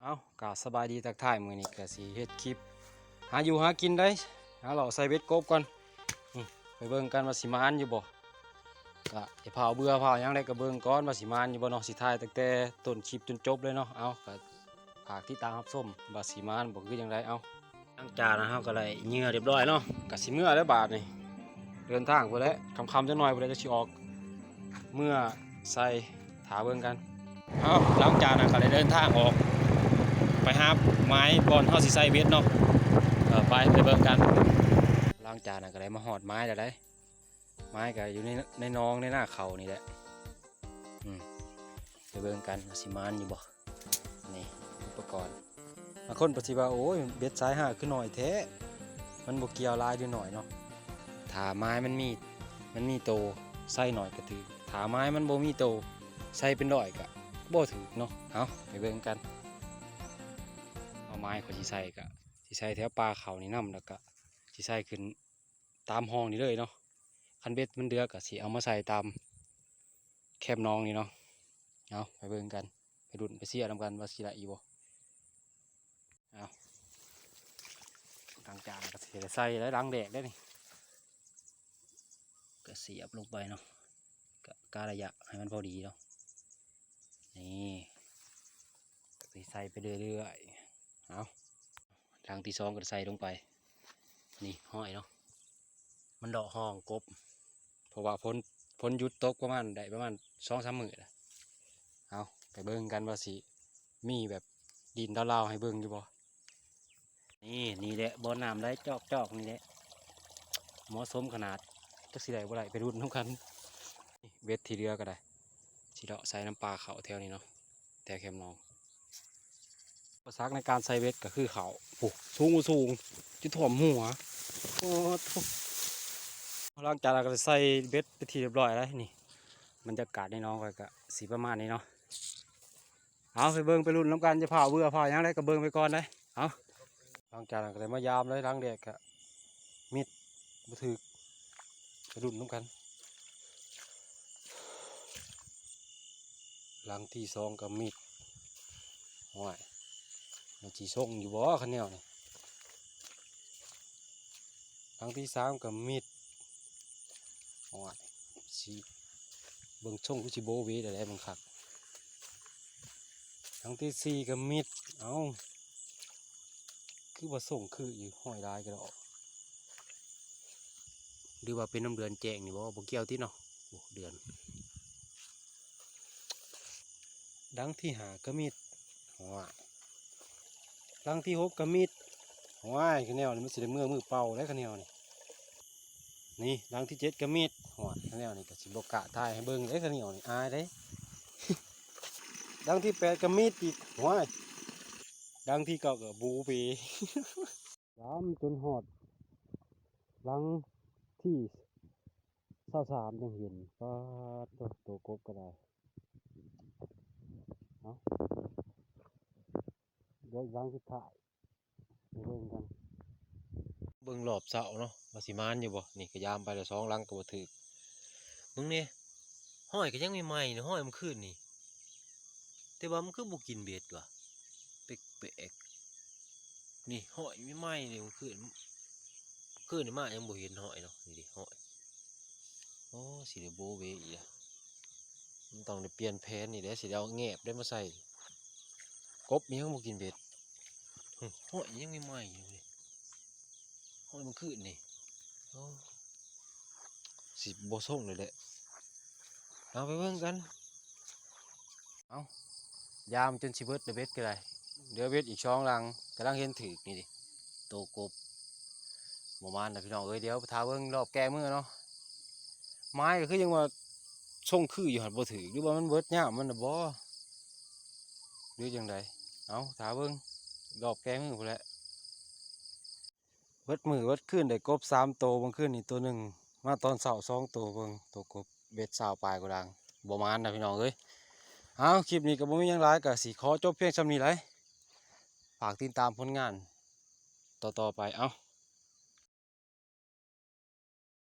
ເອົາ ກະສະບາຍດີທັກທາຍ ມື້ນີ້ກະຊິເຮັດຄລິບຫາຢູ່ຫາກິນໄດ໋ ຫາເລາະໃສ່ເບັດກົບກ່ອນ. ນີ້ ໄປເບິ່ງກັນວ່າຊິໝານຢູ່ບໍ່. ກະຢ່າຟ້າວເບື່ອຟ້າວຫຍັງໃດ໋ ກະເບິ່ງກ່ອນວ່າຊິໝານຢູ່ບໍ່ເນາະ. ຊິຖ່າຍຕັ້ງແຕ່ຕົ້ນຄລິບຈົນຈົບເລີຍເນາະ. ເອົາ ກະ ຝາກຕິດຕາມຮັບຊົມວ່າຊິໝານບໍ່ຄືຈັ່ງໃດ. ເອົາ ຫຼັງຈາກນັ້ນເຮົາກໍໄດ້ເຫຍື່ອຮຽບຮ້ອຍເນາະ ກໍຊິເມືອແລ້ວບາດນີ້ ເດີນທາງພຸ້ນແຫຼະ ຄ່ຳໆຈັກໜ່ອຍພຸ້ນແຫຼະ ຈັ່ງຊິອອກເມືອໃສ່ ຖ້າເບິ່ງກັນ. ເອົາ ຫຼັງຈາກນັ້ນກໍໄດ້ເດີນທາງອອກໄປຫາໝາຍບ່ອນເຮົາຊິໃສ່ເບັດເນາະ. ເອີ ໄປ ໄປເບິ່ງກັນ. ຫຼັງຈາກນັ້ນກໍໄດ້ມາຮອດໝາຍແລ້ວໃດ໋ ໝາຍກໍຢູ່ໃນ ໃນໜອງໃນນາເຂົ້ານີ້ແຫຼະ. ອືມ ໄປເບິ່ງກັນວ່າຊິໝານຢູ່ບໍ່. ນີ້ອຸປະກອນ ບາງຄົນກໍຊິວ່າ ໂອ້ຍ ເບັດສາຍຮາກຄືໜ້ອຍແທ້. ມັນບໍ່ກ່ຽວຫຼາຍຫຼືໜ້ອຍເນາະ. ຖ້າໝາຍມັນມີ ມັນມີໂຕ ໃສ່ໜ້ອຍກໍຖືກ, ຖ້າໝາຍມັນບໍ່ມີໂຕ ໃສ່ເປັນຮ້ອຍກໍບໍ່ຖືກເນາະ. ເອົາ ໄປເບິ່ງກັນ. ເອົາ ໝາຍຂ້ອຍຊິໃສ່ກໍຊິໃສ່ແຖວປ່າເຂົ້ານີ້ນຳ ແລ້ວກໍຊິໃສ່ຂຶ້ນ ຕາມຮ່ອງນີ້ເລີຍເນາະ. ຄັນເບັດມັນເຫຼືອກໍຊິເອົາມາໃສ່ຕາມແຄມໜອງນີ້ເນາະ. ເອົາ ໄປເບິ່ງກັນ ໄປລຸ້ນໄປເຊຍນຳກັນວ່າຊິໄດ້ຢູ່ບໍ່. ເອົາ ຫຼັງຈາກນັ້ນກໍຊິໄດ້ໃສ່ແລ້ວ ຫຼັງແລກເດ້ນີ້ ກໍສຽບລົງໄປເນາະ ກະ ກະໄລຍະໃຫ້ມັນພໍດີເນາະ. ນີ້ ກໍຊິໃສ່ໄປເລື້ອຍໆ. ເອົາ ຫຼັງທີສອງກໍໃສ່ລົງໄປ. ນີ້ຫ້ອຍເນາະ ມັນເລາະຮ່ອງກົບ ເພາະວ່າຝົນ ຝົນຢຸດຕົກປະມານ ໄດ້ປະມານສອງສາມມື້ແລ້ວ. ເອົາ ໄປເບິ່ງກັນວ່າຊິມີແບບດິນລາວໆໃຫ້ເບິ່ງຢູ່ບໍ່. ນີ້ ນີ້ແຫຼະ ບ່ອນນ້ຳໄຫຼຈອກໆນີ້ແຫຼະ ເໝາະສົມຂະໜາດ. ຈັກຊິໄດ້ບໍ່ໄດ້ ໄປລຸ້ນນຳກັນ. ເບັດທີ່ເຫຼືອກໍໄດ້ ຊິເລາະໃສ່ນຳປ່າເຂົ້າແຖວນີ້ເນາະ ແຖວແຄມໜອງ. ອຸປະສັກໃນການໃສ່ເບັດກໍຄືເຂົ້າ ໂອ້ ສູງ ສູງຈົນຖ້ວມຫົວ. ໂອ້ໂທ້ ຫຼັງຈາກນັ້ນກໍໄດ້ໃສ່ເບັດເປັນທີ່ຮຽບຮ້ອຍແລ້ວ. ນີ້ ບັນຍາກາດໃນໜອງຂ້ອຍກໍຊິປະມານນີ້ເນາະ. ເອົາ ໄປເບິ່ງໄປລຸ້ນນຳກັນ ຢ່າຟ້າວເບື່ອຟ້າວຫຍັງໃດ໋ ກໍເບິ່ງໄປກ່ອນເດ້. ເອົາ ຫຼັງຈາກນັ້ນກໍໄດ້ມາຢາມເລີຍ ຫຼັງແລກກໍມິດ ບໍ່ຖືກ ໄປລຸ້ນນຳກັນ. ຫຼັງທີສອງກໍມິດ. ໂອ້ຍ ມັນຊິຊົງຢູ່ບໍ່ຄັນແນວນີ້? ຫຼັງທີສາມກໍມິດ. ໂອ້ຍ ຊິເບິ່ງຊົງຄືຊິໂບເວແລ້ວແຫຼະ ເບິ່ງຄັກ. ຫຼັງທີສີ່ກໍມິດ. ເອົ້າ ຄືວ່າຊົງຄືຢູ່ ຫ້ອຍຫຼາຍກະດອກ. ຫຼືວ່າເປັນນຳເດືອນແຈ້ງນີ້ບໍ່? ບໍ່ກ່ຽວຕິເນາະ. ໂອ້ ເດືອນ. ຫຼັງທີຫ້າກໍມິດ. ໂອ້ຍ ຫຼັງທີຫົກກໍມິດ. ໂອ້ຍ ຄັນແນວນີ້ມັນຊິໄດ້ເມືອມືເປົ່າແລ້ວ ຄັນແນວນີ້. ນີ້ ຫຼັງທີເຈັດກໍມິດ. ໂອ້ຍ ຄັນແນວນີ້ກໍຊິບໍ່ກ້າຖ່າຍໃຫ້ເບິ່ງເດ້ ຄັນແນວນີ້ອາຍເດ້. ຫຼັງທີແປດກໍມິດອີກ. ໂອ້ຍ ຫຼັງທີເກົ້າກໍບູເປ. ຢາມຈົນຮອດຫຼັງທີຊາວສາມຈັ່ງເຫັນ. ປາດໂທ້ ໂຕກົບກໍໄດ້. ເອົາ ເຫຼືອອີກຫຼັງສຸດທ້າຍ ໄປເບິ່ງກັນ ເບິ່ງຮອບເຊົ້າເນາະ ວ່າຊິໝານຢູ່ບໍ່. ນີ້ກໍຢາມໄປແລ້ວສອງຫຼັງກໍບໍ່ຖືກ. ເບິ່ງແດ່ ຫ້ອຍກໍຍັງໃໝ່ໆນີ້ ຫ້ອຍມື້ຄືນນີ້ ແຕ່ວ່າມັນຄືບໍ່ກິນເບັດວະ ແປກໆ. ນີ້ຫ້ອຍໃໝ່ໆນີ້ ມື້ຄືນ ຄືນນີ້ມາຍັງບໍ່ເຫັນຫ້ອຍເນາະ. ນີ້ເດ້ຫ້ອຍ. ໂອ້ ຊິໄດ້ໂບເວອີກລະ ມັນຕ້ອງໄດ້ປ່ຽນແຜນນີ້ແຫຼະ ຊິໄດ້ເອົາແງບໄດ້ມາໃສ່. ກົບຍັງບໍ່ກິນເບັດ. ຫຶ ຫ້ອຍຍັງໃໝ່ໆຢູ່ເດ ຫ້ອຍມື້ຄືນນີ້. ໂອ້ ຊິບໍ່ຊົງເລີຍແຫຼະ. ເອົາ ໄປເບິ່ງກັນ. ເອົາ ຢາມຈົນຊິເບິດແລ້ວ ເບັດກໍໄດ້ ເຫຼືອເບັດອີກສອງຫຼັງ ກຳລັງເຫັນຖືກນີ້ເດ ໂຕກົບ. ບໍ່ມານນະພີ່ນ້ອງເອີຍ ດຽວຖ້າເບິ່ງຮອບແກ້ມືເນາະ. ໝາຍກໍຄືຍັງວ່າຊົງຄືຢູ່ຫັ້ນ ບໍ່ຖືກ ຫຼືວ່າມັນເບິດຍາມມັນນະບໍ່ ຫຼືຈັ່ງໃດ. ເອົາ ຖ້າເບິ່ງຮອບແກ້ມືພຸ້ນແຫຼະ. ເບິດມື້ເບິດຄືນໄດ້ກົບສາມໂຕ ມື້ຄືນນີ້ໂຕໜຶ່ງ ມາຕອນເຊົ້າສອງໂຕ. ເບິ່ງໂຕກົບ ເບັດຊາວປາຍກວ່າຫຼັງ ບໍ່ມານນະພີ່ນ້ອງເອີຍ. ເອົາ ຄລິບນີ້ກໍບໍ່ມີຫຍັງຫຼາຍ ກໍຊິຂໍຈົບພຽງສ່ຳນີ້ແຫຼະ. ຝາກຕິດຕາມຜົນງານຕໍ່ໆໄປ. ເອົາ